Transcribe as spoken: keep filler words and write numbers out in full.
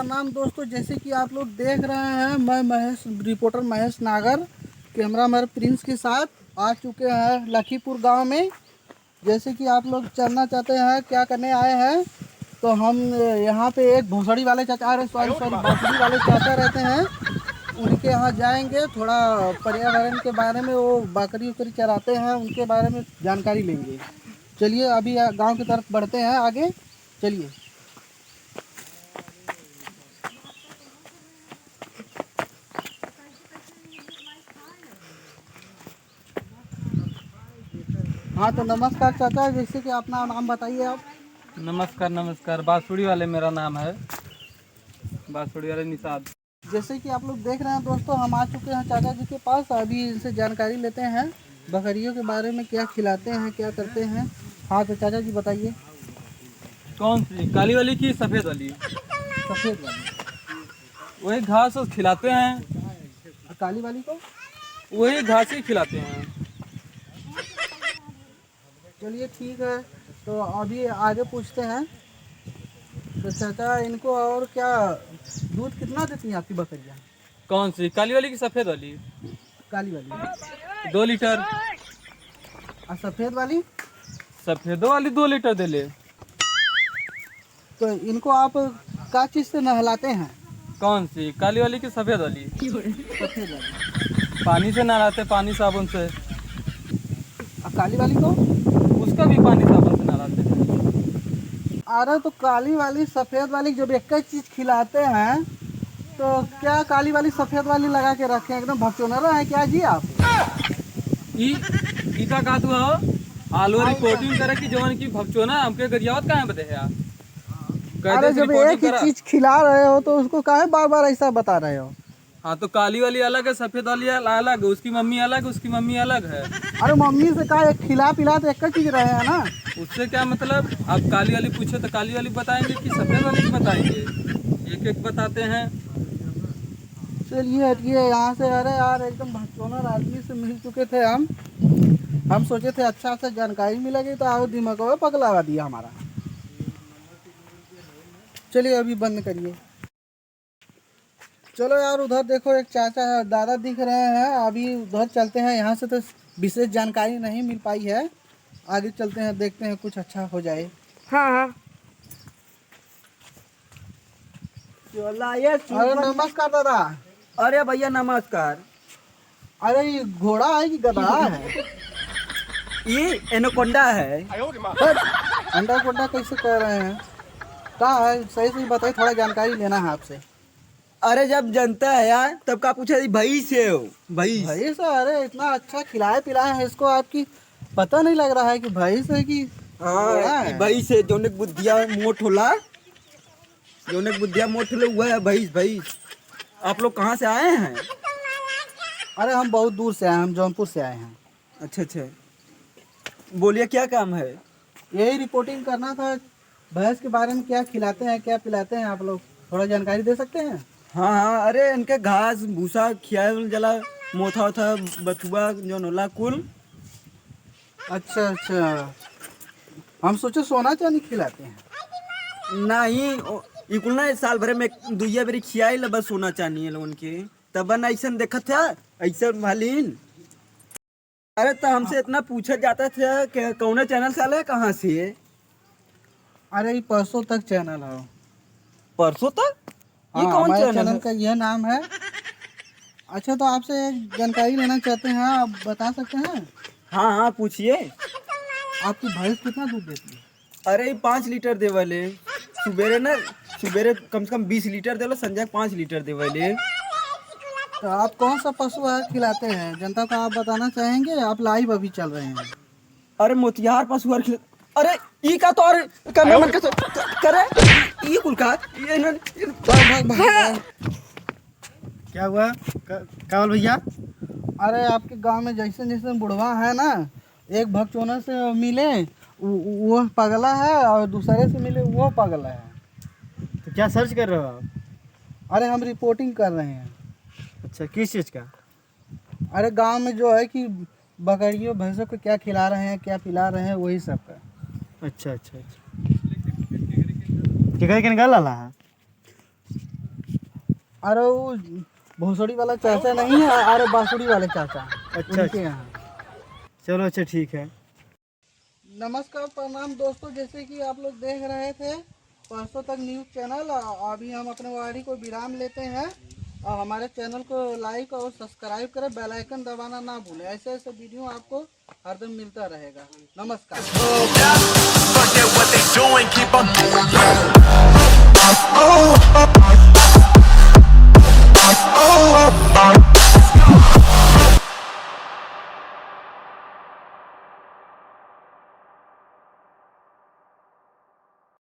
नाम दोस्तों, जैसे कि आप लोग देख रहे हैं, मैं महेश, रिपोर्टर महेश नागर, कैमरामैन प्रिंस के साथ आ चुके हैं लखीपुर गांव में। जैसे कि आप लोग जानना चाहते हैं क्या करने आए हैं, तो हम यहाँ पे एक भोसड़ी वाले चाचा, अरे सॉरी सॉरी, बकरी वाले चाचा रहते हैं, उनके यहाँ जाएंगे, थोड़ा पर्यावरण के बारे में, वो बकरी उकरी चराते हैं, उनके बारे में जानकारी लेंगे। चलिए अभी गांव की तरफ बढ़ते हैं आगे, चलिए। हाँ, तो नमस्कार चाचा, जैसे कि अपना नाम बताइए आप। नमस्कार, नमस्कार, बांसुड़ी वाले मेरा नाम है, बांसुड़ी वाले निषाद। जैसे कि आप लोग देख रहे हैं दोस्तों, हम आ चुके हैं चाचा जी के पास, अभी इनसे जानकारी लेते हैं बकरियों के बारे में, क्या खिलाते हैं, क्या करते हैं। हाँ, तो चाचा जी बताइए। कौन सी, काली वाली की सफ़ेद वाली? सफ़ेद वाली। वही घास उस खिलाते हैं। और काली वाली को? वही घास ही खिलाते हैं। चलिए ठीक है, तो अभी आगे पूछते हैं। तो चाचा, इनको और क्या, दूध कितना देती हैं आपकी बकरियाँ? कौन सी, काली वाली की सफ़ेद वाली? काली वाली। दो लीटर। और सफ़ेद वाली? सफ़ेदो वाली दो लीटर देले। तो इनको आप का चीज़ से नहलाते हैं? कौन सी, काली वाली की सफ़ेद वाली? सफ़ेद वाली। पानी से नहलाते, पानी साबुन से। और काली वाली को? उसका भी पानी साबुन से नहलाते हैं। अरे तो काली वाली सफ़ेद वाली जब एक ही चीज़ खिलाते हैं, तो क्या काली वाली सफ़ेद वाली लगा के रखे हैं? एकदम भकचोनरा है क्या जी आप? ई, ई का कहत हुआ हो? आलो रिपोर्टिंग करे कि जवन की भकचोना हमके गरियावत काहे बदे है यार? अरे जब एक ही चीज खिला रहे हो तो उसको काहे बार बार ऐसा बता रहे हो? हाँ, तो काली वाली अलग है, सफेद वाली अल-, अलग है, उसकी मम्मी अलग, उसकी मम्मी अलग है। अरे मम्मी से कहा, एक खिला पिला तो एक ही चीज रहे हैं ना। उससे क्या मतलब? आप काली वाली पूछे तो काली वाली बताएंगे कि सफेद वाली भी बताएंगे? एक एक बताते हैं। चलिए हटिए यहाँ से। अरे यार, एकदम भकचोनर आदमी से मिल चुके थे हम। हम सोचे थे अच्छा अच्छा जानकारी मिलेगी तो आओ दिमाग में पगलावा दिया हमारा। चलिए अभी बंद करिए। चलो यार, उधर देखो एक चाचा है, दादा दिख रहे हैं, अभी उधर चलते हैं। यहाँ से तो विशेष जानकारी नहीं मिल पाई है, आगे चलते हैं, देखते हैं कुछ अच्छा हो जाए। हाँ, हाँ। चला ये अरे सुपर नमस्कार दादा। अरे भैया नमस्कार। अरे ये घोड़ा है कि गधा है? ये एनाकोंडा है। हट, एनाकोंडा कैसे कह रहे हैं? का है, सही सही बताइए, थोड़ा जानकारी लेना है आपसे। अरे जब जनता है यार, तब का पूछा जी, भैंस है हो, भैंस। भैंस है? अरे इतना अच्छा खिलाए पिलाए हैं इसको, आपकी पता नहीं लग रहा है कि भैंस है कि हाँ, घोड़ा है। भैंस है, जौने के बुद्धिया मोट होला, जौने के बुद्धिया मोट होला, वह है भैंस, भैंस। आप लोग कहाँ से आए हैं? अरे हम बहुत दूर से आए हैं, हम जौनपुर से आए हैं। अच्छा, अच्छा। बोलिए, क्या काम है? यही रिपोर्टिंग करना था, भैंस के बारे में क्या खिलाते हैं, क्या पिलाते हैं आप लोग, थोड़ा जानकारी दे सकते हैं? हाँ, हाँ, अरे इनके घास भूसा खियावल जाला, मोथा ओथा, बथुआ जौन होला कुल। अच्छा, अच्छा, हम सोचे सोना चांदी खिलाते हैं। नहीं, ओ, ई कुल ना साल भर में एक दुइया बेरी खियाई ला बस सोना चांदी है लोगन के, तब न ऐसन देखत है, ऐसन मालिन। अरे तो हमसे इतना पूछा जाता था कि कौन चैनल से आले, कहाँ से? अरे ये परसों तक चैनल है। परसों तक? ये हाँ, कौन हमारे चैनल चैनल है? का यह नाम है। अच्छा तो आपसे एक जानकारी लेना चाहते हैं, आप बता सकते हैं? हाँ, हाँ, पूछिए। आपकी भैंस कितना दूध देती है? अरे, ई पाँच लीटर देवले। सुबेरे ना, सुबेरे कम से कम बीस लीटर देवले, संझा के पाँच लीटर देवले। तो आप कौन सा पशु आहार खिलाते हैं? जनता को आप बताना चाहेंगे, आप लाइव अभी चल रहे हैं। अरे, मोतिहार पशु आहार खिला-, अरे, ई का तो और कैमरा मैन का तो, करे, ई कुल का, ये ना, ये भाग, भाग, भाग, भाग। क्या हुआ? का, का बोल भैया? अरे, आपके गांव में जैसे जैसे बुढ़वा है ना, एक भकचोना से मिले, उ-, उ-, वो पगला है, और दूसरे से मिले, वो पगला है। तो क्या सर्च कर रहे हो आप? अरे, हम रिपोर्टिंग कर रहे हैं। अच्छा, किस चीज़ का? अरे, गांव में जो है कि बकरियों, भैंसों को क्या खिला रहे हैं, क्या पिला रहे हैं, वही सब का। अच्छा, अच्छा, अच्छा। केकरे किनका लाला है? अरे वो भोसड़ी वाला चाचा नहीं है, अरे बांसुरी वाले चाचा, अच्छा, उनके अच्छा। यहाँ। चलो, अच्छा, ठीक है। नमस्कार, प्रणाम दोस्तों। जैसे कि आप लोग देख रहे थे परसों तक न्यूज़ चैनल, अभी हम अपने वाणी को विराम लेते हैं और हमारे चैनल को लाइक और सब्सक्राइब करें, बेल आइकन दबाना ना भूलें। ऐसे ऐसे वीडियो आपको हरदम मिलता रहेगा। नमस्कार। Forget what they doing, keep on moving.